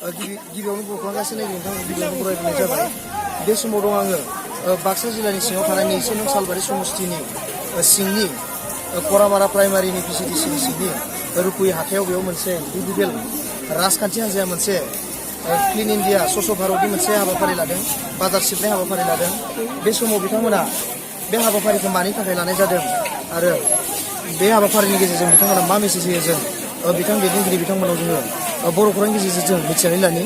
गिबियावनो बर'खांगासिनो नोंथां गिबियावनो बरायबोनाय जाबाय बे समाव दं आङो बाक्सा जिल्लानि सिङाव थानाय 2 नं सालबारि समस्तिनि सिंनि करामारा प्राइमारिनि PCDCनि सिंनि रुपुइ हाथायाव बेयाव मोनसे UPPL राजखान्थि हान्जाया मोनसे क्लिन इन्डिया स्वच्छ भारतनि मोनसे हाबाफारि लादों बाजार सिबनाय हाबाफारि लादों बे समाव बिथांमोना बे हाबाफारिखौ मानि थाखाय लानाय जादों आरो बे हाबाफारिनि गेजेरजों बिथांमोना मा मेसेज होयो जों बिथां दैदेनगिरि बिथांमोनाव जोङो बर' खौरांनि गेजेरजों जों मिथिनानै लानाय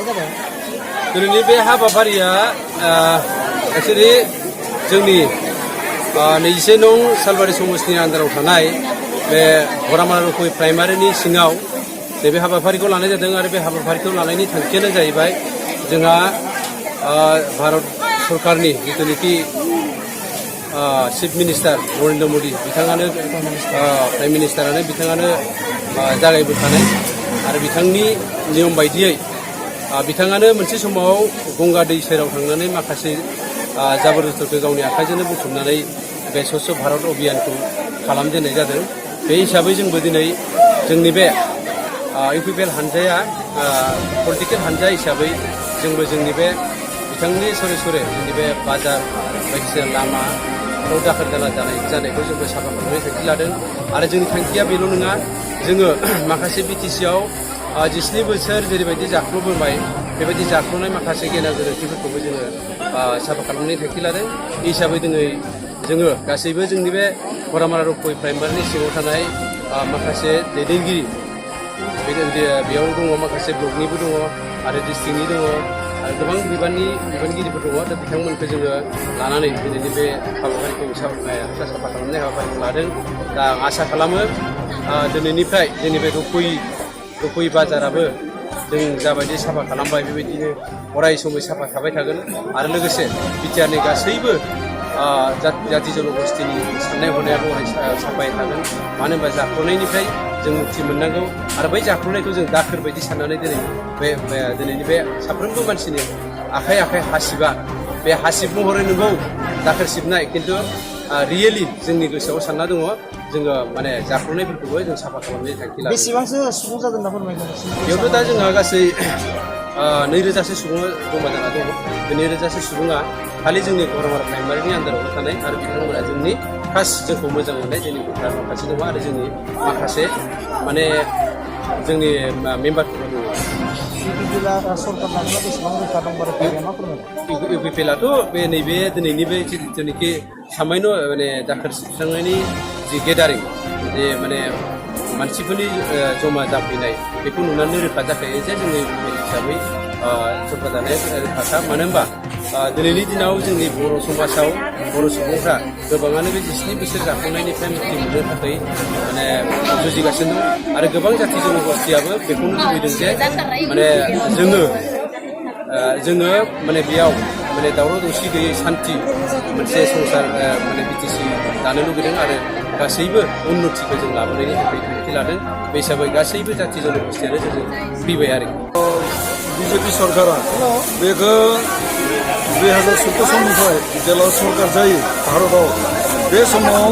जाबाय दिनैनि बे हाबाफारिया एक्सुवेलि जोंनि 21 नं सालबारि समस्तिनि आन्दाराव थानाय बे करामारा रुपुइ प्राइमारिनि सिङाव बे हाबाफारिखौ लानाय जादों आरो बे हाबाफारिखौ लानायनि थांखियानो जाहैबाय जोंहा भारत सरकारनि जिथुनिखि चिफ मिनिस्टार नरेन्द्र मदि बिथाङानो प्राइम मिनिस्टारानो बिथाङानो जागायबोखानाय आरो बिथांनि नियम बायदियै बिथाङानो मोनसे समाव गंगा दै सेराव थांनानै माखासे जाबोर जुथरखौ गावनि आखाइजोंनो बुथुमनानै बे स्वच्छ भारत अभियानखौ खालामजेननाय जादों बे हिसाबै जोंबो दिनै जोंनि बे UPPL हानजाया पलिटिकेल हानजा हिसाबै जोंबो जोंनि बे बिथांनि सरे जोंनि बे बाजार बायदिसिना लामाफ्राव दाखोर दाला जानायखौ जोंबो साफा खालामनायनि थांखि लादों आरो जोंनि थांखिया बेल' नङा जोङो माखासे BTCआव 17 बोसोर जेरैबायदि जाख्ल'बोबाय बेबायदि जाख्ल'नाय माखासे गेना गोरोन्थिफोरखौबो जोङो साफा खालामनायनि थांखि लादों बे हिसाबै दिनै जोङो गासैबो जोंनि बे करामारा रुपुइ प्राइमारिनि सिङाव थानाय माखासे दैदेनगिरि बेयाव दङ माखासे ब्लकनिबो दङ आरो डिस्ट्रिक्टनि दङ आरो गोबां बिबानगिरिफोर दङ दा बिथांमोनखौ जोङो लानानै दिनैनि बे हाबाफारिखौ साफा खालामनाय हाबाफारिखौ लादों दा आं आसा खालामो दिनैनिफ्राय जोंनि बे रुपुइ बाजाराबो जों जाबायदि साफा खालामबाय बेबायदिनो अराय समै साफा थाबाय थागोन आरो लोगोसे बिटिआरनि गासैबो जाथि जनगोष्ठीनि साननाय हनायाबो साफायै थागोन मानो होनबा जाख्ल'नायनिफ्राय जों मुक्ति मोननांगौ आरो बै जाख्ल'नायखौ जों दाखोर बायदि साननानै दिनैनि बे साफ्रोमबो मानसिनि आखाइ हासिबा बे हासिब महरै नंगौ दाखोर सिबनाय खिन्थु रियेलि जोंनि गोसोआव सानना दङ जोङो माने जाख्ल'नायफोरखौबो जों साफा खालामनायनि थांखि लादों बेसेबांसो सुबुं जादों ना फोरमायदों बेयावथ' दा जोंहा गासै 2000सो सुबुङा जमा जाना दङ बे 2000सो सुबुङा खालि जोंनि करामारा प्राइमारिनि आन्दारावनो थानाय आरो बिथांमोना जोंनि जोंखौ मोजां मोननाय जोंनि माखासे दङ आरो जोंनि माखासे माने जोंनि मेम्बारफोर दङ UPPLआथ' बे नैबे दिनैनि बे जिथुनिखि सामायन' माने दाखोर सिबस्रांनायनि जि गेदारिं जे माने मानसिफोरनि जमा जाफैनाय बेखौ नुनानै रोखा जाखायो जे जोंनि हिसाबै सरकार दानाया रोखाखा मानो होनबा दिनैनि दिनाव जोंनि बर' समाजाव बर' सुबुंफ्रा गोबाङानो बे 17 बोसोर जाखांनायनिफ्राय मुक्ति मोननो थाखाय माने जुजिगासिनो दं आरो गोबां जाथि जनगोष्ठीयाबो बेखौनो लुबैदों जे माने जोङो माने बेयाव माने दावराव दावसि गैयै सान्थि मोनसे संसार माने BTC दानो लुबैदों आरो गासैबो उन्नतिखौ जों लाबोनायनि थाखाय थांखि लादों बे हिसाबै गासैबो जाथि जनगोष्ठीयानो जों फैबाय आरो BJP सरकारा बेखौ 2014 सननिफ्राय जेला सरकार जायो भारताव बे समाव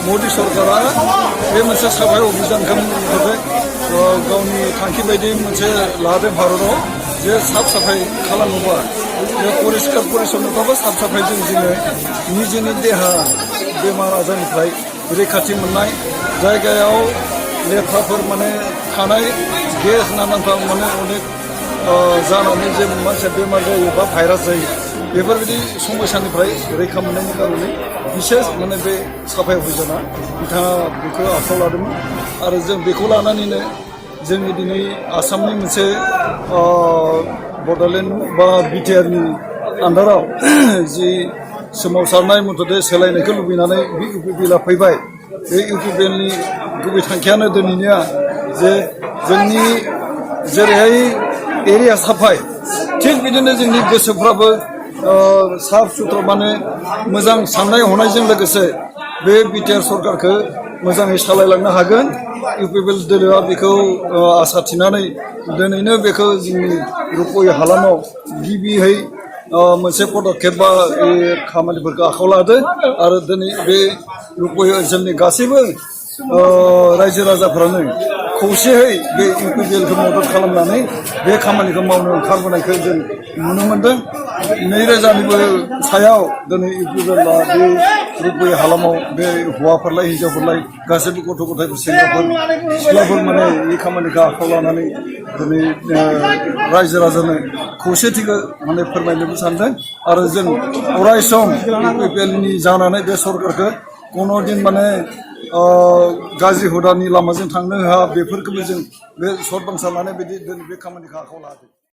मदि सरकारा बे मोनसे साफाय अभियानखौ गावनि थांखि बायदि मोनसे लादों भारताव जे साफ साफाय खालामोबा परिष्कार परिच्छन्नताबो साफ साफायजों जोङो निजेनि देहा बेमार आजारनिफ्राय रैखाथि मोननाय जायगायाव लेथ्राफोर माने थानाय गेस नानानथा माने अनेक जानानै जे मानसिया बेमार जायो बा भाइरास जायो बेफोरबायदि समस्यानिफ्राय रैखा मोननायनि कारणे बिसेस माने बे साफाय अभियाना बिथाङा बेखौ आखायाव लादोंमोन आरो जों बेखौ लानानैनो जोंनि दिनै आसामनि मोनसे बड'लेण्ड बा बिटिआरनि आन्दाराव जि सोमावसारनाय मथथे सोलायनायखौ लुबैनानै बे UPPLआ फैबाय बे UPPLनि गुबै थांखियानो दिनैनिया जे जोंनि जेरैहाय एरिया साफाय थिग बिदिनो जोंनि गोसोफ्राबो साफ सुथ्रा माने मोजां साननाय हनायजों लोगोसे बे बिटिआर सरकारखौ मोजाङै सालायलांनो हागोन UPPL दोलोआ बेखौ आसा थिनानै दिनैनो बेखौ जोंनि रुपुइ हालामाव गिबियै मोनसे पदक्षेप बा खामानिफोरखौ आखायाव लादों आरो दिनै बे रुपुइ ओनसोलनि गासैबो रायजो राजाफ्रानो खौसेयै बे इउपिपिएलखौ मदद खालामनानै बे खामानिखौ मावनो ओंखारबोनायखौ जों नुनो मोनदों 2000निबो सायाव दिनै इउपिपिएलआ बे रुपै हालामाव बे हौवाफोरलाय हिन्जावफोरलाय गासैबो गथ' गथायफोर सेंग्राफोर सिख्लाफोर माने बे खामानिखौ आखायाव लानानै दिनै रायजो राजानो खौसेथिखौ माने फोरमायनोबो सानदों आरो जों अराय सम इउपिपिएलनि जानानै बे सरकारखौ कोनो दिन माने गाज्रि हुदानि लामाजों थांनो होआ बेफोरखौबो जों बे सर्ट बांसा लानाय बायदि बे खामानिखौ आखायाव लादों